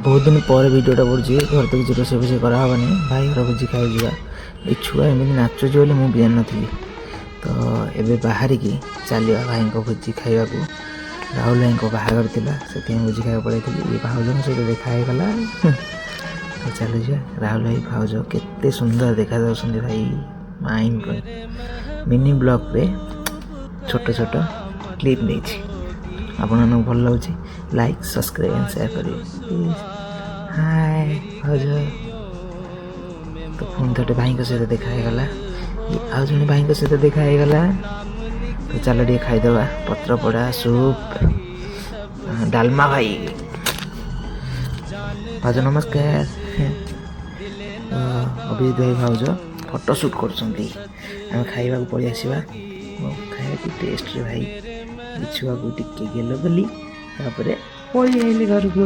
ବହୁତ ଦିନ ପରେ ଭିଡ଼ିଓଟା ପଡ଼ୁଛି। ଘରେ ତ କିଛି ରୋଷେଇ ଫୋଷେଇ କରାହେବନି, ଭାଇ ଘର ଭୋଜି ଖାଇ ଯିବା। ଏ ଛୁଆ ଏମିତି ନାଚୁଛି ବୋଲି ମୁଁ ବି ଜାଣିନଥିଲି। ତ ଏବେ ବାହାରିକି ଚାଲିବା ଭାଇଙ୍କ ଭୋଜି ଖାଇବାକୁ। ରାହୁଲ ଭାଇଙ୍କ ବାହାଘର ଥିଲା, ସେଥିପାଇଁ ଭୋଜି ଖାଇବାକୁ ପଳେଇଥିଲି। ଇଏ ଭାଉଜଙ୍କ ସହିତ ଦେଖା ହେଇଗଲା, ତ ଚାଲୁଯିବା। ରାହୁଲ ଭାଇ, ଭାଉଜ କେତେ ସୁନ୍ଦର ଦେଖାଯାଉଛନ୍ତି ଭାଇ, ମାଇଣ୍ଡ। ମିନି ବ୍ଲଗ୍ରେ ଛୋଟ ଛୋଟ କ୍ଲିପ୍ ନେଇଛି। ଆପଣମାନଙ୍କୁ ଭଲ ଲାଗୁଛି, ଲାଇକ୍, ସବସ୍କ୍ରାଇବ୍ ଆଣ୍ଡ ସେୟାର କରିବେ ପ୍ଲିଜ୍। ହାଏ ଭାଉଜ। ତ ପୁଣି ଥରେ ଭାଇଙ୍କ ସହିତ ଦେଖା ହେଇଗଲା, ଆଉ ଜଣେ ଭାଇଙ୍କ ସହିତ ଦେଖା ହେଇଗଲା। ତ ଚାଲ ଟିକେ ଖାଇଦେବା। ପତ୍ରପୋଡ଼ା, ସୁପ୍, ଡାଲମା। ଭାଇ, ଭାଉଜ ନମସ୍କାର। ତ ଅଭିଜିତ ଭାଇ, ଭାଉଜ ଫଟୋ ସୁଟ୍ କରୁଛନ୍ତି। ଆମେ ଖାଇବାକୁ ପଳେଇ ଆସିବା। ଖାଇବା କି ଟେଷ୍ଟରେ ଭାଇ! ଛୁଆକୁ ଟିକେ ଗେଲ କଲି, ତାପରେ ପଳେଇ ଆଇଲି ଘରକୁ।